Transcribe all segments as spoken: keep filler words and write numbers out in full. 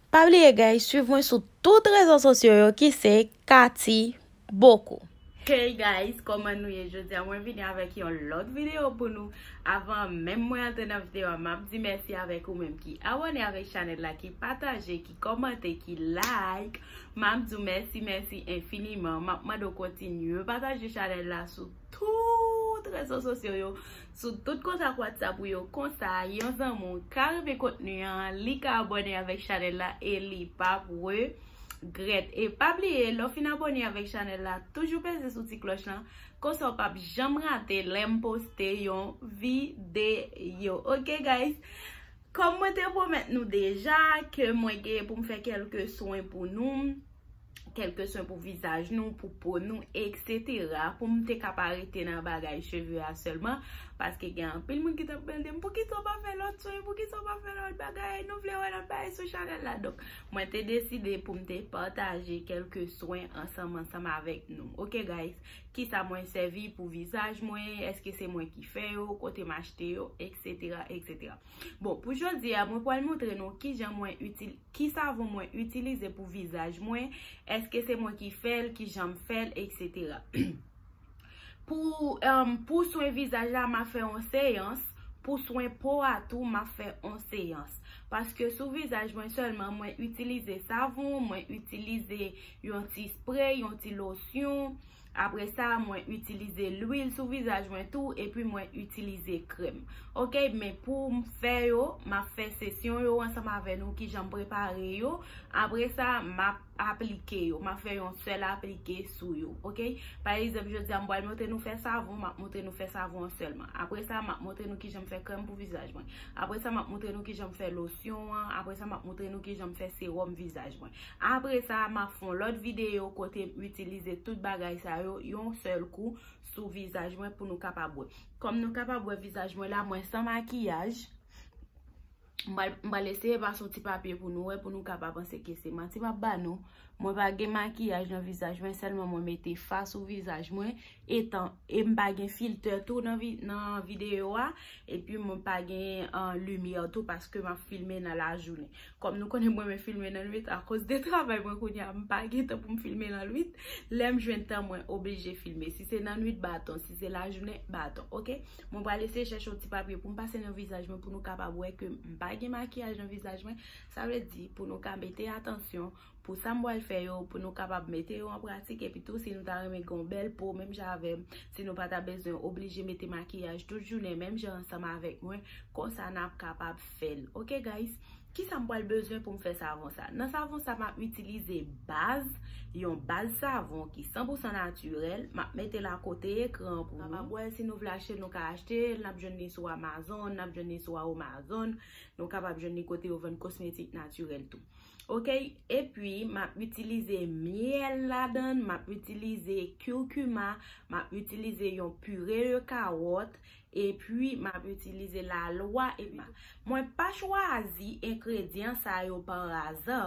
Pa bliye, guys, swiv mwen sou tout rezo sosyo yo ki se Cathy Bocco. Hey guys, kòman nou ye jodi a? Mwen vini avèk yon lòt videyo pou nou. Avan menm mwen antre nan videyo a, m ap di mèsi avèk ou menm ki abòne avèk chanèl la, ki pataje, ki kòmante, ki like. M ap di w mèsi, mèsi enfiniman. M ap mande w kontinye pataje chanèl la sou tout rezo sosyo yo, sou tout kontak WhatsApp ou yo. Konsa, yon zanmi w ka renmen kontni an, li ka abòne avèk chanèl la e li p ap regrèt. E pa bliye, lè w fin abòne avèk chanèl la, toujou peze sou ti klòch lan. Konsa w p ap janm rate lè m poste yon videyo. Oke, guys? Kòm mwen te pwomèt nou deja ke mwen gen pou m fè kèlke swen pou nou, kèlke swen pou vizaj nou, pou po nou, etsetera, pou m te ka pa rete nan bagay cheve a sèlman, paske gen anpil moun ki t ap mande m, "Poukisa w pa fè lòt swen? Poukisa w pa fè lòt bagay? Nou vle wè lòt bagay sou chanèl la." Donk, mwen te deside pou m te pataje kèlke swen ansanm, ansanm avèk nou. Oke, guys? Kisa mwen sèvi pou vizaj mwen? Èske se mwen ki fè yo? Kote m achte yo? Etsetera, etsetera. Bon, pou jodi a, mwen pral montre nou kijan mwen itil-, ki savon mwen itilize pou vizaj mwen, èske se mwen ki fè l, kijan m fè l, etsetera. Pou, um, pou swen vizaj la, m ap fè yon seyans. Pou swen po a tou, m ap fè yon seyans. Paske sou vizaj mwen sèlman, mwen itilize savon, mwen itilize yon ti spray, yon ti losyon. Apre sa, mwen itilize lwil sou vizaj mwen tou, epi mwen itilize krèm. Oke, men pou m fè yo, m ap fè sesyon yo ansanm avè nou, kijan m prepare yo. Apre sa, m ap aplike yo. M ap fè yon sèl aplike sou yo, oke? Pa egzanp, jodi a, m pral montre nou fè savon, m ap montre nou fè savon an sèlman. Apre sa, m ap montre nou kijan m fè krèm pou vizaj mwen. Apre sa, m ap montre nou kijan m fè losyon an. Apre sa, m ap montre nou kijan m fè sewòm vizaj mwen. Apre sa, m ap fè yon lòt videyo kote m itilize tout bagay sa yo yon sèl kou sou vizaj mwen pou nou kapab wè. Kòm nou kapab wè vizaj mwen la, mwen san makiyaj. M pral, m pral eseye pase yon ti papye pou nou wè, pou nou ka pa panse ke se manti m ap ba nou. Mwen pa gen makiyaj nan vizaj mwen, sèlman mwen mete fa sou vizaj mwen, etan, e m pa gen filtè tou nan vi-, nan videyo a, epi mwen pa gen, uh, limyè tou paske m ap filme nan lajounen. Kòm nou konnen mwen renmen filme nan nwit, akoz de travay mwen kounye a, m pa gen tan pou m filme nan nwit. Lè m jwenn tan, mwen oblije filme. Si se nan nwit, baton. Si se lajounen, baton. Oke? Mwen pral eseye chèche yon ti papye pou m pase nan vizaj mwen, pou nou kapab wè ke m pa gen makiyaj nan vizaj mwen. Sa vle di, pou nou ka mete atansyon pou sa m pral fè yo, pou nou kapab mete yo an pratik, epi tou, si nou ta renmen gen yon bèl po, menm jan avè m, si nou pa ta bezwen oblije mete makiyaj tout jounen, menm jan ansanm avèk mwen, konsa n ap kapab fè l. Oke, guys? Kisa m pral bezwen pou m fè savon sa? Nan savon sa, m ap itilize baz, yon baz savon ki san pou san natirèl. M ap mete l akote ekran pou nou. Kapab wè, si nou vle achte, nou ka achte l. N ap jwenn li sou Amazon, n ap jwenn li sou Aromazone. Nou kapab jwenn li kote yo vann kosmetik natirèl tou. Oke, epi m ap itilize myèl ladan l, m ap itilize curcuma, m ap itilize yon pire de kawòt, epi m ap itilize lalwa, epi mwen pa chwazi engredyan sa yo pa aza,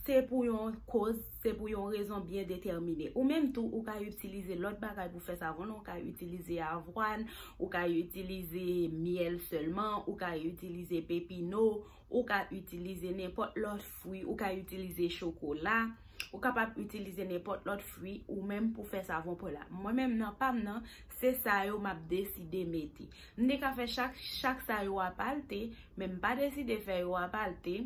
se pou yon koz, se pou yon rezon byen detèmine. Ou menm tou, ou ka itilize lòt bagay pou fè savon, ou ka itilize avwàn, ou ka itilize myèl sèlman, ou ka itilize pepino, ou ka itilize nenpòt lòt fwi, ou ka itilize chokola, ou kapab itilize nenpòt lòt fwi ou menm pou fè savon po la. Mwen menm nan pa m nan, se sa yo m ap deside mete. M te ka fè chak, chak sa yo a palte, men m pa deside fè yo a palte.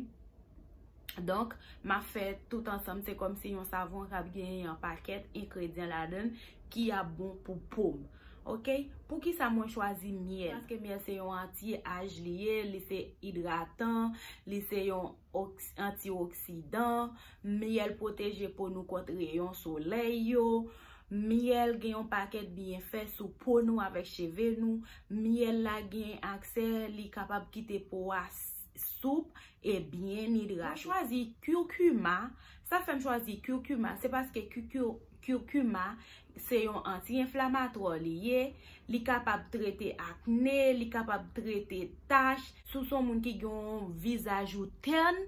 Donk, m ap fè tout ansanm, se kòmsi yon savon k ap genyen yon pakèt engredyan ladan l ki ap bon pou po m. Oke? Poukisa mwen chwazi myèl? Paske myèl se yon anti-aj li ye, li se idratan, li se yon oks-, antioksidan. Myèl pwoteje po nou kont reyon solèy yo. Myèl gen yon pakèt byenfè sou po nou avèk cheve nou. Myèl la gen aksè, li kapab kite po a s-, soup e byen idrate. Mwen chwazi curcuma. Sa fè m chwazi curcuma, se paske curcu-, curcuma se yon anti-enflamatwa li ye. Li kapab trete akne, li kapab trete tach. Si w se yon moun ki gen yon vizaj ou tèn,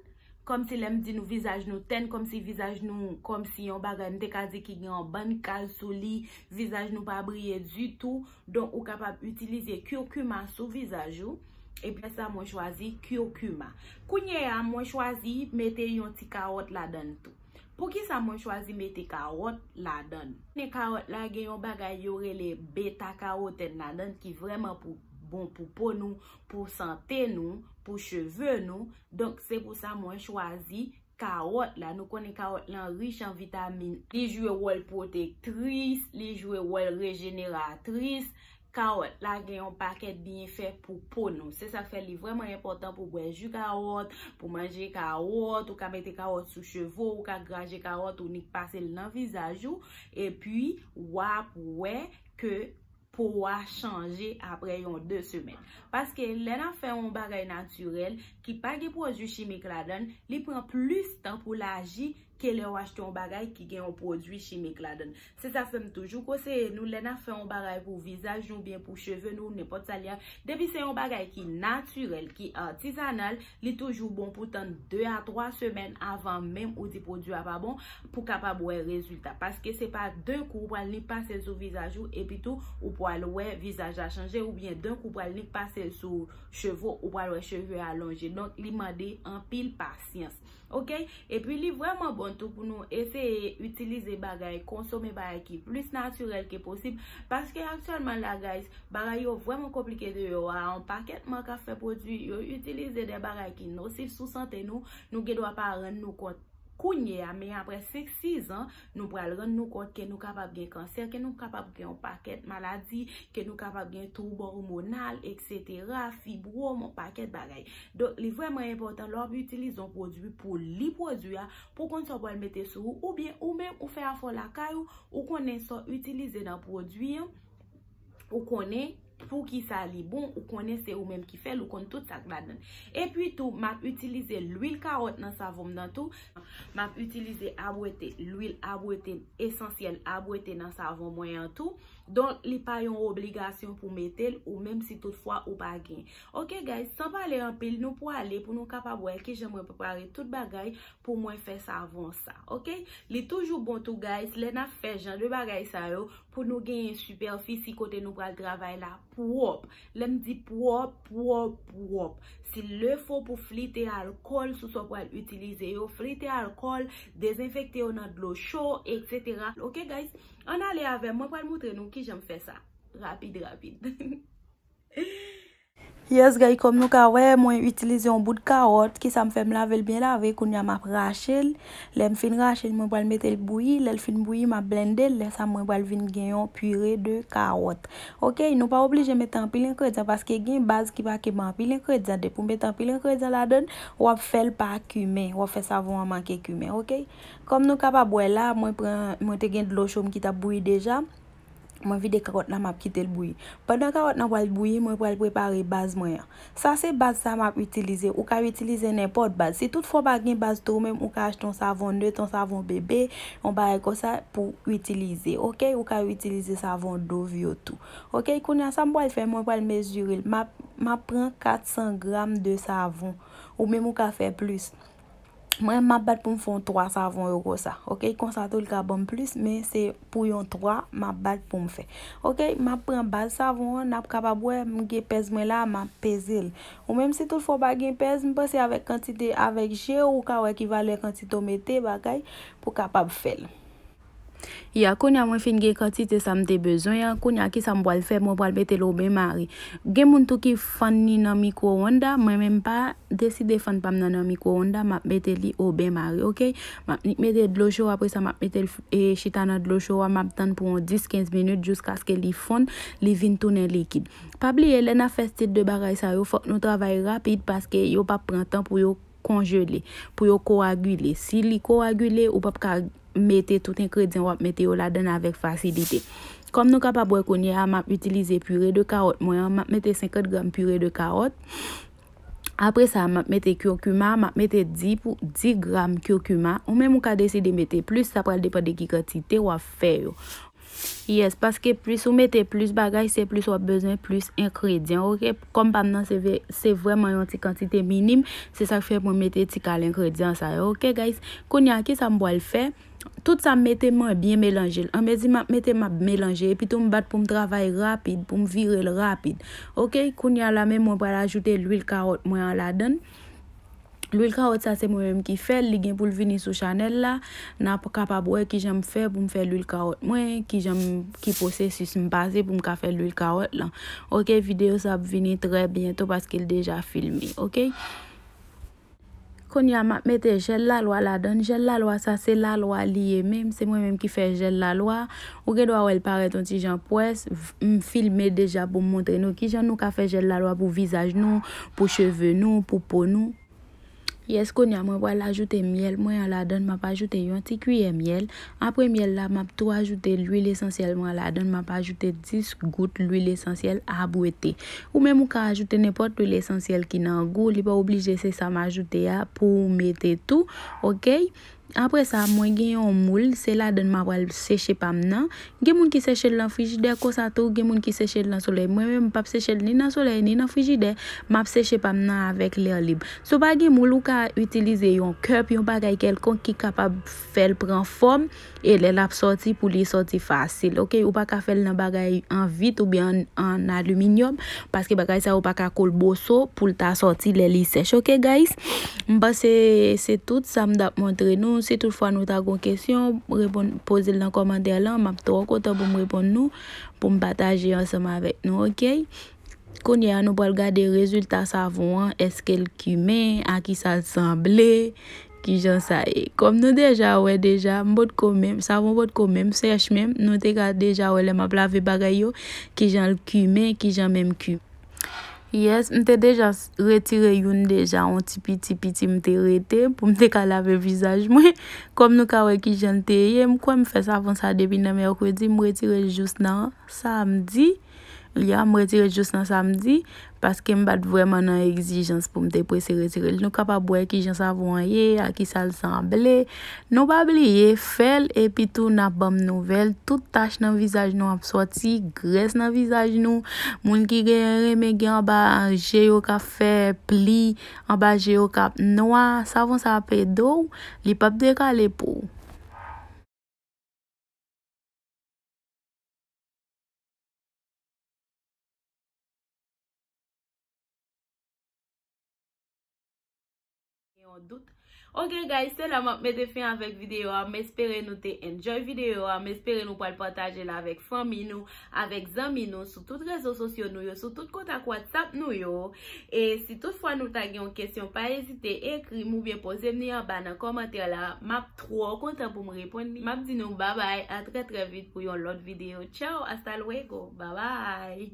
kòmsi lè m di nou vizaj nou tèn, kòmsi vizaj nou, kòmsi yon bagay, m te ka di ki gen yon bann kal sou li, vizaj nou pa briye ditou. Donk, ou kapab itilize curcuma sou vizaj ou. Epi sa mwen chwazi curcuma. Kounye a mwen chwazi mete yon ti kawòt ladan l tou. Poukisa mwen chwazi mete kawòt ladan l? Men kawòt la gen yon bagay yo rele beta karotèn ladan l ki vrèman pou bon pou po nou, pou sante nou, pou cheve nou. Donk se pou sa mwen chwazi kawòt la. Nou konnen kawòt lan rich an vitamin. Li jwe wòl pwotektris, li jwe wòl rejeneratris. Kawòt la gen yon pakèt byenfè pou po nou. Se sa k fè li vrèman enpòtan pou bwè ji kawòt, pou manje kawòt, ou ka mete kawòt sou cheve w, ou ka graje kawòt, ou nik pase l nan vizaj ou, epi w ap wè ke po a chanje apre yon de semèn. Paske lè n ap fè yon bagay natirèl ki pa gen pwodui chimik ladan l, li pran plis tan pou l aji ke lè w achte yon bagay ki gen yon pwodui chimik ladan l. Se sa fè m toujou konseye nou lè n ap fè yon bagay pou vizaj nou oubyen pou cheve nou, nenpòt sa l ye a, depi se yon bagay ki natirèl, ki atizanal, li toujou bon pou tann de a twa semèn avan menm ou di pwodui a pa bon, pou kapab wè rezilta. Paske se pa de kou ou pral nik pase l sou vizaj ou, epi tou ou pral wè vizaj la chanje, oubyen de kou ou pral nik pase l sou cheve w, ou pral wè cheve a lonje. Donk li mande anpil pasyans. Oke? Epi li vrèman bon tou pou nou eseye itilize bagay, konsome bagay ki plis natirèl ke posib. Paske aktyèlman la, guys, bagay yo vrèman konplike deyò a. Yon pakèt mank ap fè pwodui, yo itilize de bagay ki nosif sou sante nou. Nou gen dwa pa rann nou kont kounye a, men apre senk, sis an, nou pral rann nou kont ke nou kapab gen kansè, ke nou kapab gen yon pakèt maladi, ke nou kapab gen twoub òmonal, etsetera, fibwòm, yon pakèt bagay. Donk, li vrèman enpòtan lè w ap itilize yon pwodui pou li pwodui a, pou w konn sa w pral mete sou ou, oubyen ou menm ou fè afè w lakay ou, ou konnen sa w itilize nan pwodui an, ou konnen poukisa li bon, ou konnen se ou menm ki fè l, ou konn tout sa k ladan l. Epi tou, m ap itilize lwil kawòt nan savon m nan tou. M ap itilize abwete, lwil abwete, esansyèl abwete nan savon mwen an tou. Donk, li pa yon obligasyon pou mete l, ou menm si toutfwa ou pa gen. Oke, guys, san pale anpil, nou pwale pou nou kapab wè kijan mwen prepare tout bagay pou mwen fè savon sa. Oke? Li toujou bon tou, guys, lè n ap fè jan de bagay sa yo, pou nou genyen sipèfisi kote nou pral travay la pwòp. Lè m di pwòp, pwòp, pwòp. Si le fo pou flite alkòl sou sa w pral itilize yo, flite alkòl, dezenfekte yo nan dlo cho, etsetera. Oke, guys? Ann ale avè m, mwen pral montre nou kijan m fè sa. Rapid, rapid. Yes, guys, kòm nou ka wè, mwen itilize yon bout kawòt, kisa m fè, m lave l byen lave, kounye a m ap rache l. Lè m fin rache l, mwen pral mete l bouyi, lè l fin bouyi, m ap blende l, lè sa mwen pral vin gen yon pire de kawòt. Oke, nou pa oblije mete anpil engredyan, paske gen baz ki pa kenbe anpil engredyan, depi w mete anpil engredyan ladan l, w ap fè l pa kimen, w ap fè savon an manke kimen, oke? Kòm nou kapab wè la, mwen pran, mwen te gen dlo cho m ki t ap bouyi deja. Mwen vide kawòt la, m ap kite l bouyi. Pandan kawòt la pral bouyi, mwen pral prepare baz mwen an. Sa se baz sa m ap itilize. Ou ka itilize nenpòt baz. Si toutfwa w pa gen baz tou, ou menm ou ka achte yon savon net, yon savon bebe, yon bagay konsa pou itilize. Oke, ou ka itilize savon Dove yo tou. Oke, kounye a sa m pral fè, mwen pral mezire l. M ap, m ap pran kat san gram de savon. Ou menm ou ka fè plis. Mwen, m ap bat pou m fè yon twa savon yo konsa. Oke, konsa tou l ka ban m plis, men se pou yon twa m ap bat pou m fè. Oke, m ap pran baz savon an, n ap kapab wè, m gen pèz mwen la, m ap peze l. Ou menm si toutfwa w pa gen pèz, m panse avèk kantite, avèk je w, ou ka wè ki valè kantite w mete, bagay, pou w kapab fè l. Ya, kounye a mwen fin gen kantite sa m te bezwen an, kounye a kisa m pral fè, mwen pral mete l o ben mare. Gen moun tou ki fann li nan mikwowonda, mwen menm pa deside fann pa m nan nan mikwowonda, m ap mete li o ben mare, oke? M ap nik mete dlo cho, apre sa m ap mete l f-, e, chita nan dlo cho a, m ap tann pou yon dis kenz minit jiskaske li fonn, li vin tounen likid. Pa bliye, lè n ap fè stil de bagay sa yo, fòk nou travay rapid paske yo p ap pran tan pou yo konjele, pou yo koagile. Si li koagile, ou p ap ka mete tout engredyan w ap mete yo ladan l avèk fasilite. Kòm nou kapab wè kounye a, m ap itilize pire de kawòt mwen an, m ap mete senkant gram pire de kawòt. Apre sa, m ap mete curcuma, m ap mete dis pou, dis gram curcuma. Ou menm ou ka deside mete plis, sa pral depann de ki kantite w ap fè yo. Yes, paske plis ou mete plis bagay, se plis w ap bezwen plis engredyan, oke? Kòm pa m nan, se ve-, se vrèman yon ti kantite minim, se sa k fè mwen mete ti kal engredyan sa yo, oke, guys? Kounye a, kisa m pral fè? Tout sa m mete, mwen byen melanje l. An mezi m ap mete, m ap melanje. Epi tou, m bat pou m travay rapid, pou m vire l rapid. Oke, kounye a la menm, mwen pral ajoute lwil kawòt mwen an ladan l. Lwil kawòt sa, se mwen menm ki fè l, li gen pou l vini sou chanèl la. N ap kapab wè kijan m fè pou m fè lwil kawòt mwen, kijan m, ki pwosesis m pase pou m ka fè lwil kawòt lan. Oke, videyo sa ap vini trè byento paske l deja filme, oke? Kounye a, m ap mete jèl lalwa ladan l. Jèl lalwa sa, se lalwa li ye menm. Se mwen menm ki fè jèl lalwa. Ou gen dwa wè l parèt yon ti jan pwès. V-, m filme deja pou m montre nou kijan nou ka fè jèl lalwa pou vizaj nou, pou cheve nou, pou po nou. Yes, kounye a, mwen pral ajoute myèl mwen an ladan l. M ap ajoute yon ti kiyè myèl. Apre myèl la, m ap tou ajoute lwil esansyèl mwen an ladan l. M ap ajoute dis gout lwil esansyèl abwete. Ou menm ou ka ajoute nenpòt lwil esansyèl ki nan gou. Li pa oblije se sa m ajoute a pou w mete tou. Oke? Apre sa, mwen gen yon moul, se ladan l m ap pral seche pa m nan. Gen moun ki seche l nan frijidè konsa tou, gen moun ki seche l nan solèy. Mwen menm, m p ap seche l ni nan solèy, ni nan frijidè. M ap seche pa m nan avèk lè lib. Si w pa gen moul, ou ka itilize yon cup, yon bagay kèlkonk ki kapab fè l pran fòm, e lè l ap sòti, pou li sòti fasil, oke? Ou pa ka fè l nan bagay an vit oubyen an, an aliminyòm, paske bagay sa yo pa ka kolboso pou l ta sòti lè li sèch, oke, guys? M panse se tout sa m t ap montre nou. Si toutfwa nou ta gon kesyon, reponn, poze l nan kòmantè lan. M ap twò kontan pou m reponn nou, pou m pataje ansanm avèk nou, oke? Kounye a, nou pral gade rezilta savon an. Èske l kimen? A kisa l sanble? Kijan sa ye? Kòm nou deja wè deja, m potko menm, savon potko menm sèch menm. Nou te ka deja wè lè m ap lave bagay yo, kijan l kimen, kijan menm ki. Yes, m te deja s-, retire youn deja, yon ti piti piti m te rete pou m te ka lave vizaj mwen. Kòm nou ka wè kijan l te ye, m kwè m fè savon sa depi nan mèkredi, m retire l jous nan samdi. Ya, m retire l jous nan samdi, paske m pa t vrèman nan egzijans pou m te prese retire l. Nou kapab wè kijan savon an ye, a kisa l sanble. Nou pa bliye, fè l, epi tou n ap ban m nouvèl. Tout tach nan vizaj nou ap sòti, grès nan vizaj nou. Moun ki gen, renmen gen anba je yo k ap fè pli, anba je yo k ap nwa, savon sa ap ede w, li p ap dekale po w. Gen yon dout. Ok, guys, se la m ap mete fen avèk videyo a. M espere nou te enjoy videyo a. M espere nou pral pataje l avèk fanmi nou, avèk zanmi nou, sou tout rezo sosyo nou yo, sou tout kontak WhatsApp nou yo. E si toutfwa nou ta gen yon kesyon, pa ezite ekri m oubyen poze m li anba nan kòmantè la. M ap twò kontan pou m reponn li. M ap di nou babay, a trè trè vit pou yon lòt videyo. Ciao, hasta luego, babay.